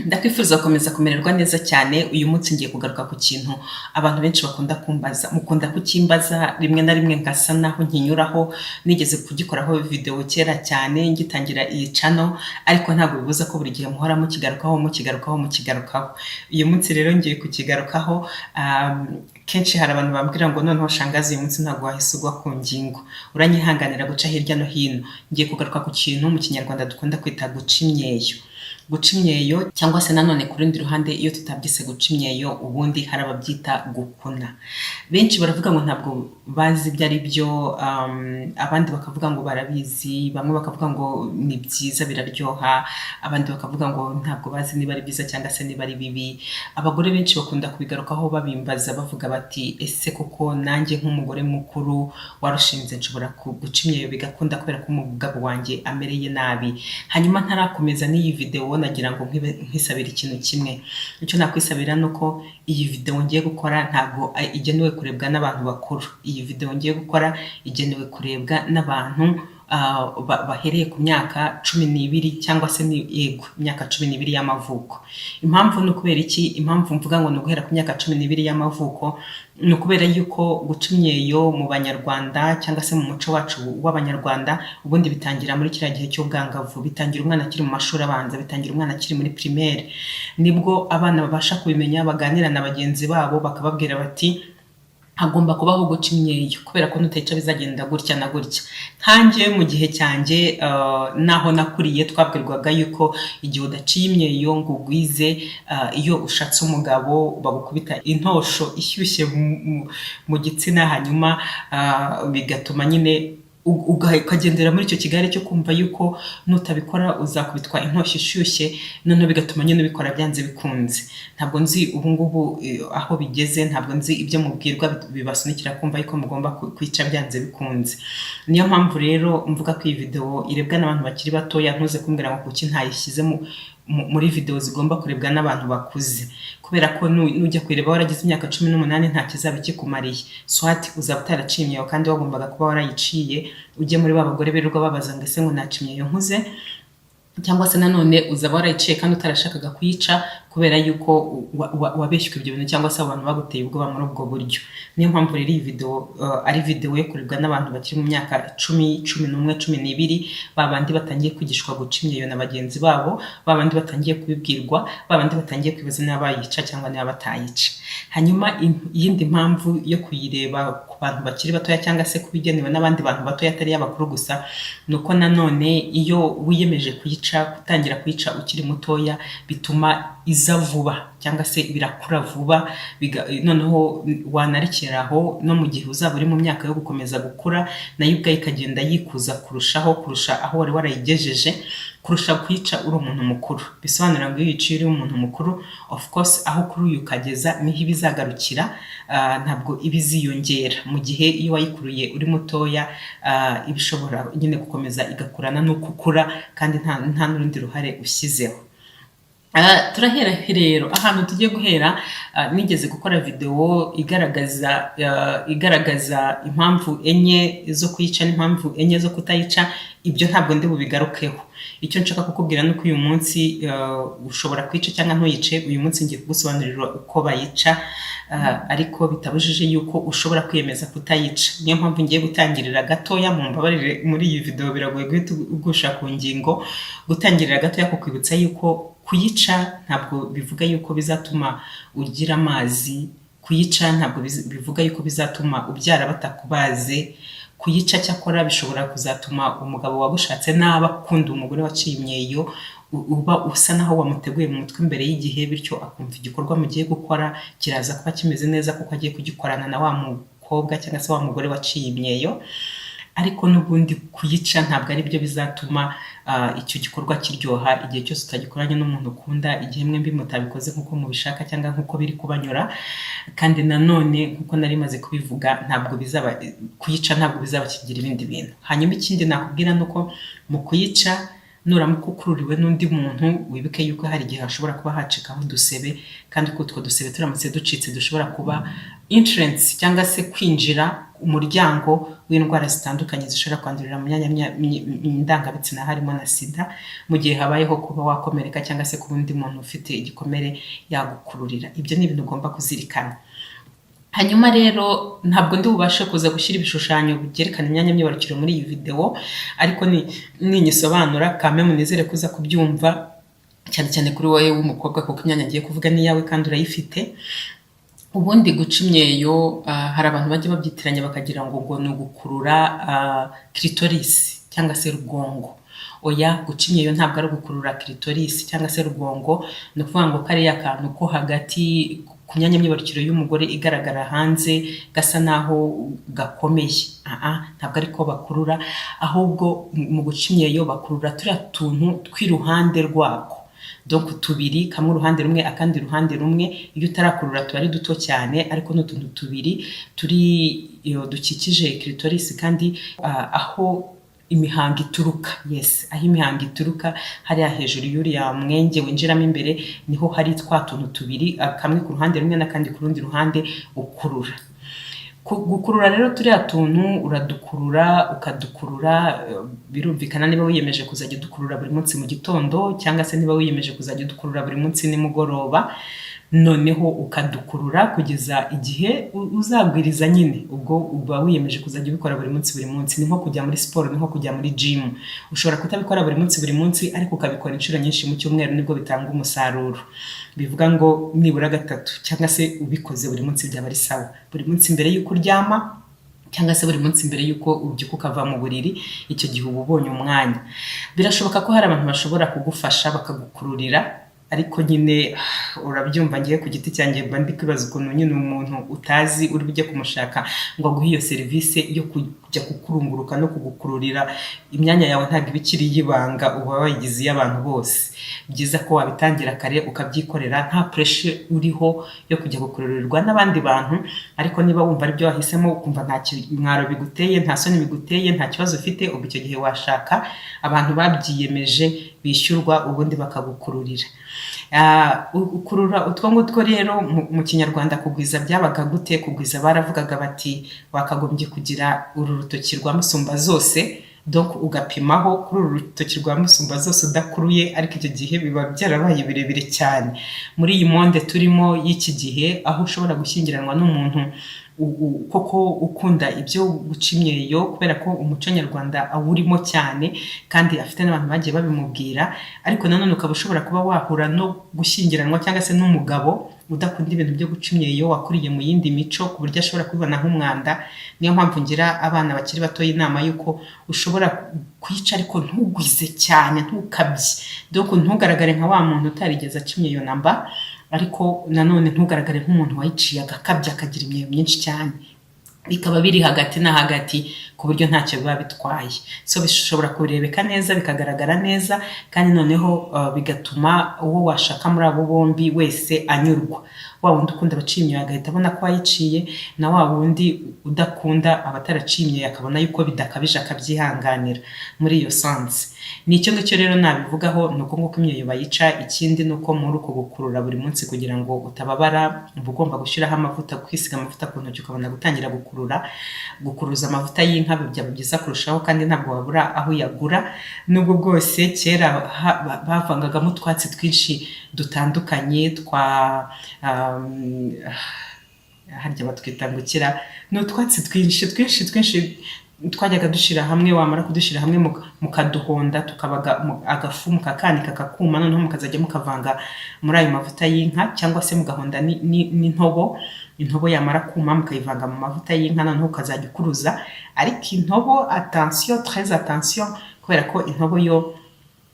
Ndakwifuriza gukomeza kumererwa neza cyane. Uyu munsi ngiye kugaruka ku kintu abantu benshi bakunda kumbaza, mukunda kukimbaza rimwe na rimwe ngasa naho nkinyuraho. Nigeze kugikoraho video kera cyane ngitangira iyi channel, ariko ntabwo bibuza ko buri gihe muhora mukigarukaho, mukigarukaho, mukigarukaho. Uyu munsi rero ngiye kukigarukaho. Kenshi hari abantu bambwira ngo: "Noneho shangazi, uyu munsi ntabwo wahise ugwa ku ngingo." Uranyihanganira guca hirya no hino. Ngiye kugaruka ku kintu mu Kinyarwanda dukunda kwita guca imyeyo. Guca imyeyo, cyangwa se nanone ku rundi ruhande, iyo tutabyise guca imyeyo, ubundi hari ababyita gukuna. Benshi baravuga ngo ntabwo bazi ibyo ari byo, abandi bakavuga ngo barabizi, bamwe bakavuga ngo ni byiza, biraryoha, abandi bakavuga ngo ntabwo bazi niba ari byiza cyangwa se niba ari bibi. Abagore benshi bakunda kubigarukaho babimbaza, bavuga bati: "Ese koko nanjye nk'umugore mukuru warushinze nshobora guca imyeyo bigakunda kubera ko umugabo wanjye amereye nabi?" Hanyuma ntarakomeza n'iyi video, nagira ngo nkisabire ikintu kimwe. Icyo nakwisabira ni uko iyi video ngiye gukora ntabwo igenewe kurebwa n'abantu bakuru. Iyi video ngiye gukora igenewe kurebwa n'abantu bahereye ku myaka 12, cyangwa se ni, yego, imyaka 12 y'amavuko. Impamvu ni ukubera iki? Impamvu mvuga ngo ni uguhera ku myaka 12 y'amavuko ni ukubera yuko guca imyeyo mu Banyarwanda, cyangwa se mu muco wacu w'Abanyarwanda, ubundi bitangira muri kiriya gihe cy'ubwangavu, bitangira umwana akiri mu mashuri abanza, bitangira umwana akiri muri primaire. Nibwo abana babasha kubimenya, baganira na bagenzi babo, bakababwira bati: "Hagomba kubaho guca imyeyo kubera ko nutayica bizagenda gutya na gutya." Nkanjye mu gihe cyanjye, naho nakuriye, twabwirwaga yuko igihe udaciye imyeyo ngo ugwize, iyo ushatse umugabo bagukubita intosho ishyushye mu gitsina, hanyuma bigatuma nyine ukagendera muri icyo kigare cyo kumva yuko nutabikora uzakubitwa intoshyi ishyushye, noneho bigatuma nyine ubikora byanze bikunze. Ntabwo nzi ubu ngubu aho bigeze, ntabwo nzi ibyo mubwirwa bibasunikira kumva yuko mugomba kwica byanze bikunze. Niyo mpamvu rero mvuga ko iyi video irebwa n'abantu bakiri batoya. Ntuze kumbwira ngo kuki ntayishyize muri video zigomba kurebwa n'abantu bakuze, kubera ko nujya kuyireba waragize imyaka 18 nta kizaba kikumariye. Soit uzaba utaraciye imyeyo kandi wagombaga kuba warayiciye, ujye muri ba bagore birirwa babaza ngo: "Ese ngo naca imyeyo nkuze?" Cyangwa se nanone uzaba warayiciye kandi utarashakaga kuyica, kubera yuko wabeshywe ibyo bintu, cyangwa se abantu baguteye ubwoba muri ubwo buryo. Niyo mpamvu rero iyi video ari video yo kurebwa n'abantu bakiri mu myaka 10, 11, 12, ba bandi batangiye kwigishwa guca imyeyo na bagenzi babo, ba bandi batangiye kubibwirwa, ba bandi batangiye kwibaza niba bayica cyangwa niba batayica. Hanyuma iyindi mpamvu yo kuyireba ku bantu bakiri batoya, cyangwa se kuba igenewe n'abandi bantu batoya atari iy'abakuru gusa, ni uko nanone iyo wiyemeje kuyica, gutangira kuyica ukiri mutoya, bituma iza vuba, cyangwa se birakura vuba, noneho wanarekeraho no mu gihe uzaba uri mu myaka yo gukomeza gukura, nayo ubwayo ikagenda yikuza kurushaho kurusha aho wari warayigejeje, kurusha kuyica uri umuntu mukuru. Bisobanura ngo iyo uyiciye uri umuntu mukuru, of course aho kuri uyu ukageza niho iba izagarukira, ntabwo iba iziyongera, mu gihe iyo wayikuruye uri mutoya, iba ishobora nyine gukomeza igakurana n'uko ukura, kandi nta n'urundi ruhare ushyizeho. Turahera he rero? Ahantu tugiye guhera, nigeze gukora video igaragaza impamvu enye zo kuyica n'impamvu enye zo kutayica. Ibyo ntabwo ndi bubigarukeho. Icyo nshaka kukubwira ni uko uyu munsi ushobora kwica cyangwa ntuyice. Uyu munsi ngiye kugusobanurira uko bayica, ariko bitabujije yuko ushobora kwiyemeza kutayica. Niyo mpamvu ngiye gutangirira gatoya. Mu mbabarire, muri iyi video biragoye guhita ugusha ku ngingo. Gutangirira gatoya kukwibutsa yuko kuyica ntabwo bivuga yuko bizatuma ugira amazi, kuyica ntabwo bivuga yuko bizatuma ubyara batakubaze. Kuyica cyakora bishobora kuzatuma umugabo wagushatse, naba akunda umugore waciye imyeyo, uba usa naho wamuteguye mu mutwe mbere y'igihe, bityo akumva igikorwa mugiye gukora kiraza kuba kimeze neza kuko agiye kugikorana na wa mukobwa cyangwa se wa mugore waciye imyeyo. Ariko n'ubundi kuyica ntabwo ari byo bizatuma icyo gikorwa kiryoha, igihe cyose utagikoranye n'umuntu ukunda, igihe mwembi mutabikoze nk'uko mubishaka cyangwa nk'uko biri kubanyura. Kandi nanone, nk'uko nari maze kubivuga, ntabwo bizaba kuyica ntabwo bizaba kigira ibindi bintu. Hanyuma ikindi nakubwira ni uko mu kuyica, nuramuka ukururiwe n'undi muntu, wibuke yuko hari igihe hashobora kuba hacikaho udusebe, kandi ko utwo dusebe turamutse ducitse dushobora kuba entrance, cyangwa se kwinjira umuryango w'indwara zitandukanye zishobora kwandurira mu myanya ndangabitsina, harimo na sida, mu gihe habayeho kuba wakomereka cyangwa se kuba undi muntu ufite igikomere yagukururira. Ibyo ni ibintu ugomba kuzirikana. Hanyuma rero, ntabwo ndi bubashe kuza gushyira ibishushanyo byerekana imyanya myibarukiro muri iyi videwo, ariko ni ninyisobanura kame munezere kuza kubyumva, cyane cyane kuri wowe w'umukobwa, kuko imyanya ngiye kuvuga ni iyawe kandi urayifite. Ubundi guca imyeyo, hari abantu bajya babyitiranya bakagira ngo ni ugukurura clitoris cyangwa se rugongo. Oya, guca imyeyo ntabwo ari ugukurura clitoris cyangwa se rugongo. Ni ukuvuga ngo kariya kantu ko hagati ku myanya myibarukiro y'umugore igaragara hanze, gasa naho gakomeye, ntabwo ariko bakurura. Ahubwo mu guca imyeyo bakurura turiya tuntu tw'iruhande rwako, donc tubiri, kamwe uruhande rumwe, akandi uruhande rumwe. Iyo utarakurura tuba ari duto cyane, ariko ni utuntu tubiri turi iyo dukikije clitoris kandi aho imihango ituruka. Yes, aho imihango ituruka, hariya hejuru y'uriya mwenge winjiramo imbere, niho hari twa tuntu tubiri, kamwe ku ruhande rumwe n'akandi ku rundi ruhande ukurura. Gukurura rero turiya tuntu, uradukurura, ukadukurura, birumvikana niba wiyemeje kuzajya udukurura buri munsi mu gitondo, cyangwa se niba wiyemeje kuzajya udukurura buri munsi nimugoroba, noneho ukadukurura kugeza igihe uzagwiriza nyine. Ubwo uba wiyemeje kuzajya ubikora buri munsi buri munsi. Ni nko kujya muri siporo, ni nko kujya muri gym. Ushobora kutabikora buri munsi buri munsi, ariko ukabikora inshuro nyinshi mu cyumweru, nibwo bitanga umusaruro. Bivuga ngo nibura gatatu, cyangwa se ubikoze buri munsi byaba ari sawa, buri munsi mbere y'uko uryama cyangwa se buri munsi mbere y'uko ubyuka ukava mu buriri. Icyo gihe uba ubonye umwanya. Birashoboka ko hari abantu bashobora kugufasha bakagukururira, ariko nyine urabyumva, ngiye ku giti cyanjye mba ndi kwibaza ukuntu nyine umuntu utazi uri bujye kumushaka ngo aguhe iyo serivisi yo kujya kukurunguruka no kugukururira. Imyanya yawe ntabwo iba ikiri iy'ibanga, uba wayigize iy'abantu bose. Byiza ko wabitangira kare ukabyikorera, nta pressure uriho yo kujya gukururirwa n'abandi bantu. Ariko niba wumva aribyo wahisemo, ukumva nta kimwaro biguteye, nta soni biguteye, nta kibazo ufite, ubwo icyo gihe washaka abantu babyiyemeje bishyurwa, ubundi bakagukururira. Ukurura utwo ngutwo rero, mu Kinyarwanda kugwiza byabaga gute? Kugwiza baravugaga bati: "Wakagombye kugira uru rutoki rwa musumba zose." Donc ugapimaho kuri uru rutoki rwa musumba zose udakuruye, ariko icyo gihe biba byarabaye birebire cyane. Muri iyi monde turimo y'iki gihe, aho ushobora gushyingiranwa n'umuntu koko ukunda ibyo guca imyeyo, kubera ko umuco nyarwanda awurimo cyane kandi afite n'abantu bagiye babimubwira, ariko nanone ukaba ushobora kuba wahura no gushyingiranwa cyangwa se n'umugabo udakunda ibintu byo guca imyeyo, wakuriye mu yindi mico, ku buryo ashobora kubibona nk'umwanda. Niyo mpamvu ngira abana bakiri batoya inama y'uko ushobora kuyica ariko ntugwize cyane, ntukabye, donc ntugaragare nka wa muntu utarigeze aca imyeyo namba, ariko nanone ntugaragare nk'umuntu wayiciye agakabya, akagira imyeyo myinshi cyane. Bikaba biri hagati na hagati, ku buryo ntacyo biba bitwaye. So bishobora kurebeka neza, bikagaragara neza, kandi noneho bigatuma uwo washaka muri abo bombi wese anyurwa: wa wundi ukunda abaciye imyeyo agahita abona ko wayiciye, na wa wundi udakunda abataraciye imyeyo akabona yuko bidakabije, akabyihanganira muri iyo sense. Ni icyo ngicyo rero nabivugaho, ni uko nguko imyeyo bayica. Ikindi ni uko muri uko gukurura buri munsi, kugira ngo utababara, uba ugomba gushyiraho amavuta, kwisiga amavuta ku ntoki, ukabona gutangira gukurura. Gukuruza amavuta y'inka byaba byiza kurushaho, kandi ntabwo wabura aho uyagura, nubwo bwose kera bavangagamo utwatsi twinshi dutandukanye twa harya batwita ngo kira, ni utwatsi twinshi twinshi twinshi twajyaga dushyira hamwe. Wamara kudushyira hamwe, mukaduhonda, tukabaga agafu, mukakanika kakuma, noneho mukazajya mukavanga muri ayo mavuta y'inka, cyangwa se mugahonda n'intobo. Intobo yamara kuma, mukayivanga mu mavuta y'inka, noneho ukazajya ukuruza. Ariko intobo, attention, très attention, kubera ko intobo yo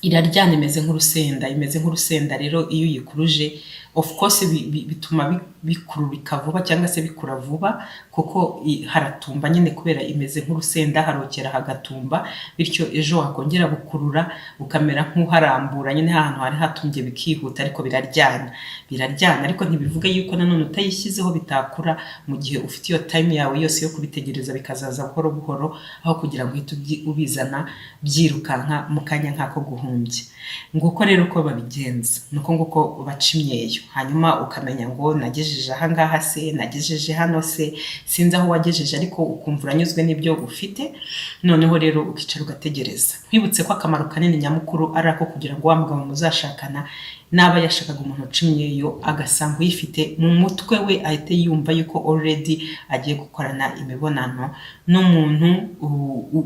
iraryana, imeze nk'urusenda, imeze nk'urusenda. Rero iyo uyikuruje, of course bituma bikururika vuba cyangwa se bikura vuba, kuko haratumba nyine. Kubera imeze nk'urusenda, harokera hagatumba, bityo ejo wakongera gukurura ukamera nk'uharambura nyine hantu hari hatumbye, bikihuta. Ariko biraryana, biraryana. Ariko ntibivuga yuko nanone utayishyizeho bitakura, mu gihe ufite iyo time yawe yose yo kubitegereza, bikazaza buhoro buhoro, aho kugira ngo uhite ubizana byirukanka mu kanya nk'ako guhumbya. guhumbya. Nguko rero uko babigenza, ni uko nguko baca imyeyo, hanyuma ukamenya ngo nagejeje aha ngaha se, nagejeje hano se, sinzi aho wagejeje, ariko ukumva uranyuzwe n'ibyo ufite. Noneho rero ukicara ugategereza. Nkwibutse ko akamaro kanini nyamukuru ari ako kugira ngo wa mugabo muzashakana, naba yashakaga umuntu uca imyeyo agasanga uyifite, mu mutwe we ahite yumva yuko already agiye gukorana imibonano n'umuntu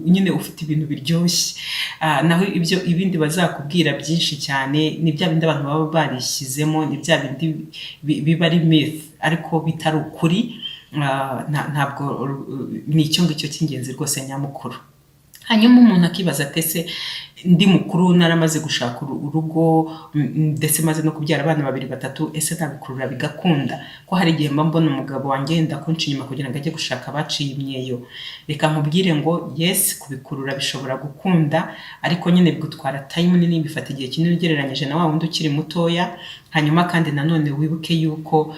nyine ufite ibintu biryoshye. Naho ibyo ibindi bazakubwira byinshi cyane ni bya bindi abantu baba barishyizemo, ni bya bindi biba ari myth ariko bitari ukuri. Ntabwo ni icyo ngicyo cy'ingenzi rwose nyamukuru. Hanyuma umuntu akibaza ati: "Ese ndi mukuru, naramaze gushaka urugo, ndetse maze no kubyara abana babiri, batatu, ese nabikurura bigakunda, ko hari igihe mba mbona umugabo wanjye yenda kunca inyuma kugira ngo ajye gushaka abaciye imyeyo?" Reka nkubwire ngo yes, kubikurura bishobora gukunda, ariko nyine bigutwara time nini, bifata igihe kinini ugereranyije na wa wundi ukiri mutoya. Hanyuma kandi nanone wibuke yuko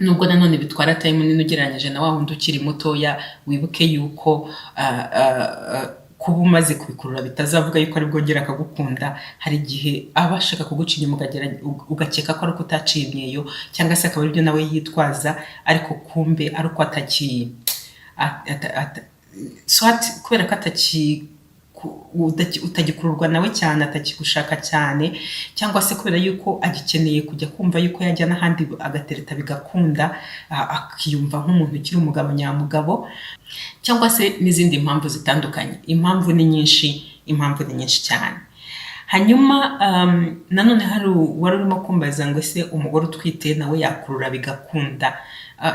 nubwo nanone bitwara time nini ugereranyije na wa wundi ukiri mutoya, wibuke yuko kuba umaze kubikurura bitazavuga yuko ari bwongere akagukunda. Hari igihe aba ashaka kuguca inyuma, ugakeka ko ari uko utaciye imyeyo, cyangwa se akaba aribyo nawe yitwaza, ariko kumbe ari uko ataki soit kubera ko utagikururwa nawe cyane, atakigushaka cyane, cyangwa se kubera yuko agikeneye kujya kumva yuko yajya n'ahandi agatereta bigakunda, akiyumva nk'umuntu ukiri umugabo nyamugabo, cyangwa se n'izindi mpamvu zitandukanye. Impamvu ni nyinshi, impamvu ni nyinshi cyane. Hanyuma nanone hari wari urimo kumbaza ngo: "Ese umugore utwite nawe yakurura bigakunda?"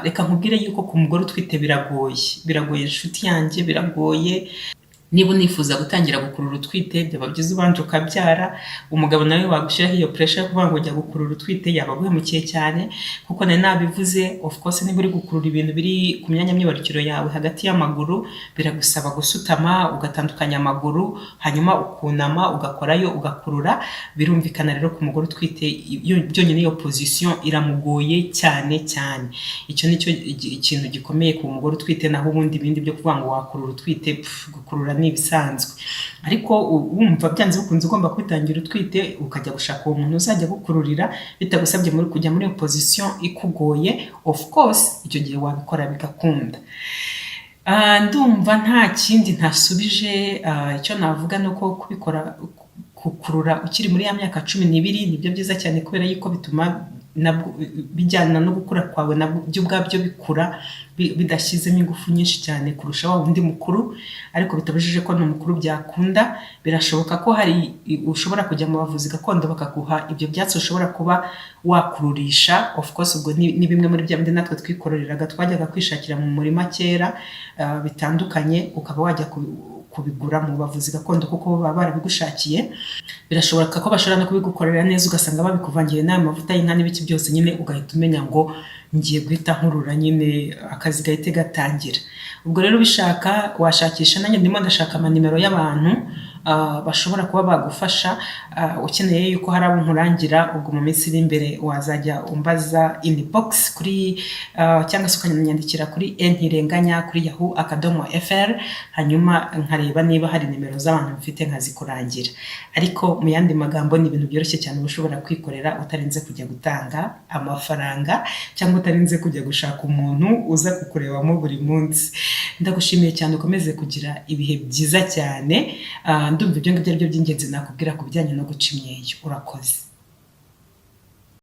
Reka nkubwire yuko ku mugore utwite biragoye, biragoye inshuti yanjye, biragoye. Niba unifuza gutangira gukurura utwite, byaba byiza ubanje ukabyara. Umugabo nawe wagushyiraho iyo pressure yo kuvuga ngo jya gukurura utwite, yaba aguhemukiye cyane, kuko nari nabivuze, of course niba uri gukurura ibintu biri ku myanya myibarukiro yawe hagati y'amaguru, biragusaba gusutama, ugatandukanya amaguru, hanyuma ukunama, ugakorayo, ugakurura. Birumvikana rero, ku mugore utwite byonyine iyo position iramugoye cyane cyane. Icyo ni cyo ikintu gikomeye ku mugore utwite. Naho ubundi ibindi byo kuvuga ngo wakurura utwite, pff, gukurura ni ibisanzwe. Ariko wumva byanze bikunze ugomba kwitangira utwite, ukajya gushaka uwo muntu uzajya gukururira bitagusabye muri kujya muri iyo position ikugoye, of course icyo gihe wabikora bigakunda. Ndumva nta kindi ntasubije. Icyo navuga ni uko kubikora, gukurura ukiri muri ya myaka 12 nibyo byiza cyane, kubera yuko bituma nabwo bijyana no gukura kwawe, nabwo byo ubwabyo bikura bidashyizemo ingufu nyinshi cyane kurusha wa wundi mukuru. Ariko bitabujije ko n'umukuru byakunda. Birashoboka ko hari ushobora kujya mu bavuzi gakondo bakaguha ibyo byatsi ushobora kuba wakururisha. Of course ubwo ni bimwe muri bya bindi natwe twikororeraga, twajyaga kwishakira mu murima kera, bitandukanye, ukaba wajya kubigura mu bavuzi gakondo kuko bo baba barabigushakiye. Birashoboka ko bashobora no kubigukorera neza, ugasanga babikuvangiye n'ayo mavuta y'inka n'ibiki byose nyine, ugahita umenya ngo ngiye guhita nkurura nyine, akazi gahite gatangira. Ubwo rero ubishaka washakisha, nanjye ndimo ndashaka amanimero y'abantu bashobora kuba bagufasha. Ukeneye yuko hari abo nkurangira, ubwo mu minsi iri imbere wazajya umbaza inbox kuri cyangwa se ukanyandikira kuri ntirenganya kuri yahoo.fr, hanyuma nkareba niba hari nimero z'abantu mfite nkazikurangira. Ariko mu yandi magambo, ni ibintu byoroshye cyane uba ushobora kwikorera utarinze kujya gutanga amafaranga cyangwa utarinze kujya gushaka umuntu uza kukurebamo buri munsi. Ndagushimiye cyane, ukomeze kugira ibihe byiza cyane. Ndumva ibyo ngibyo ari byo by'ingenzi nakubwira ku bijyanye no guca imyeyo. Urakoze.